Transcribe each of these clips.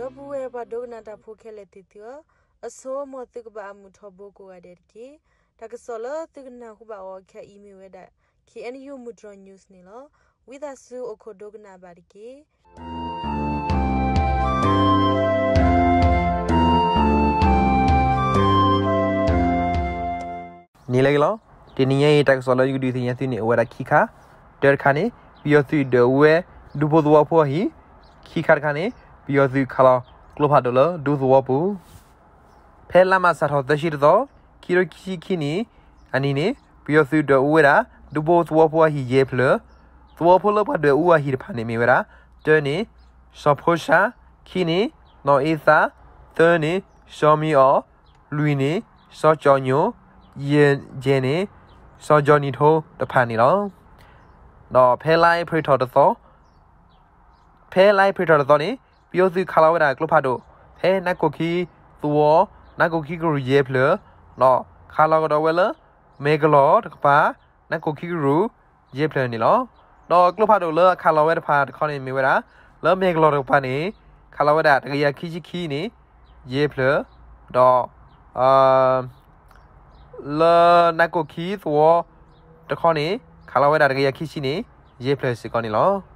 ဒီပုၢ်ဝဲၢ်ပှၤဒိကနၣ်တၢ်ဖိခဲလၢာ်သ့ၣ်သုဧၢ, အဆိ မ်သုကဘၣ်အမုာ်ထီဘိကိးဂၤဒဲးတက့ၢ်. တၢ်ကစီၣ်လၢသုကနၢ်ဟူဘၣ်အီၤခဲအံၤမ့ၢ်ဝဲဒၣ် K N U မုၢ်တြီၤ news န့ၣ်လီၤ. ဝံသးစူၤအိၣ်ခိးဒိကနၣ်ဘၣ်တက့ၢ်. န့ၣ်လၢအဂ့ၤလီၤ. တနံၤညါအံၤ တၢ်ကစီၣ်လၢယကဒုးသ့ၣ်ညါသုန့ၣ် အိၣ်ဝဲဒၣ်ခံခါ, တၢတခါန့ၣ် ပယီၤသုးဒွဲၣ်အူဝဲ ဒူဖိသဝီဖိအဟံၣ်, ခံခါတခါန့ၣ် ပယီၤသုးခးလီၤကျိဖးဒိၣ်လၢဒူသဝီပူၤ ဖဲလါမးစးထီၣ်သၢဆံတသီ, ခံကထိခံဆံခံနံၣ်အနံၤန့ၣ် ပယီၤသုးဒွဲၣ်အူဝဲဒၣ် ဒူဖိသဝီဖိအဟံၣ်ယဲၢ်ဖျၢၣ်, သဝီဖိလၢပှၤဒွဲၣ်အူအဟံၣ်တဖၣ်န့ၣ်မ့ၢ်ဝဲဒၣ်, တၢန့ၣ် စီၤဖိၡါ, ခံန့ၣ် နီၢ်အ့သး, သၢန့ၣ် စီၤမံအီၣ်, လွံၢ်န့ၣ် စီၤကၠီၣ်ညိၣ်, ယဲၢ်န့ၣ် စီၤကၠီၣ်နံၣ်ထိတဖၣ်န့ၣ်လီၤ. ဒီးဖဲလါအ့ဖြ့ၣ်ထီၣ်တသီ ဖဲလါအ့ဖြ့ၣ်ထီၣ်တသီန့ၣ် ပယီၤသုးခးလီၤဝဲဒၣ်ကျိဖးဒိၣ် ဖဲနးကိၣ်ခံသဝီ, နးကိၣ်ခံကရူၢ်ယဲၢ်ဖျၢၣ်, ဒီးခးလီၤကဒီးဝဲလၢ မဲၢ်ကလီၢ်တကပၤ, နးကိၣ်ခံကရူၢ်ယဲၢ်ဖျၢၣ်န့ၣ်လီၤ. ဒီးကျိဖးဒိၣ်လၢအခးလီၤဝဲတဖၣ်တခီန့ၣ်မ့ၢ်ဝဲဒၣ်, လၢမဲၢ်ကလီၢ်တကပၤန့ၣ် ခးလီၤဝဲဒၣ်တကယၤခံဆံခံန့ၣ် ယဲၢ်ဖျၢၣ်, ဒီး လၢနးကိၣ်ခံသဝီတခီန့ၣ် ခးလီၤဝဲဒၣ်တကယၤခံဆံန့ၣ် ယဲၢ်ဖျၢၣ်စ့ၢ်ကီးန့ၣ်လီၤ.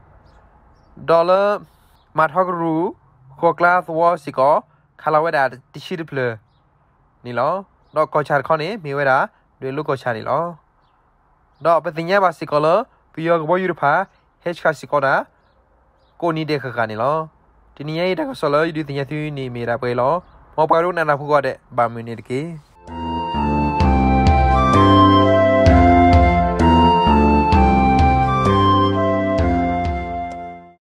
ဒီးလၢ မၤထီကရူၢ် ဃိးကျါသဝီစ့ၢ်ကီး ခးလီၤဝဲဒၣ်တဆံတဖျၢၣ်န့ၣ်လီၤ. ဒီးကီၢ်ဆၣ်တခီန့ၣ် မ့ၢ်ဝဲဒၣ် ဒွဲၣ်လိၤကီၢ်ဆၣ်န့ၣ်လီၤ. ဒီးပသ့ၣ်ညါဘၣ်စ့ၢ်ကီးလၢ ပယီၤကဘီယူၤတဖၣ် ဟဲဆှၣ်စ့ၢ်ကီးတၢ် ကိးနံၤဒဲးဃၣ်ဃၣ်န့ၣ်လီၤ. တနံၤညါအံၤတၢ်ကစီၣ်လၢယဒုးသ့ၣ်ညါသုန့ၣ်မ့ၢ်ဒၣ်ပှဲၤလီၤ. မ်ပှၤဒိကနၣ်တၢ်ဖိကိးဂၤဒဲး ဘၣ်မုာ်န့ၣ်တက့ၢ်.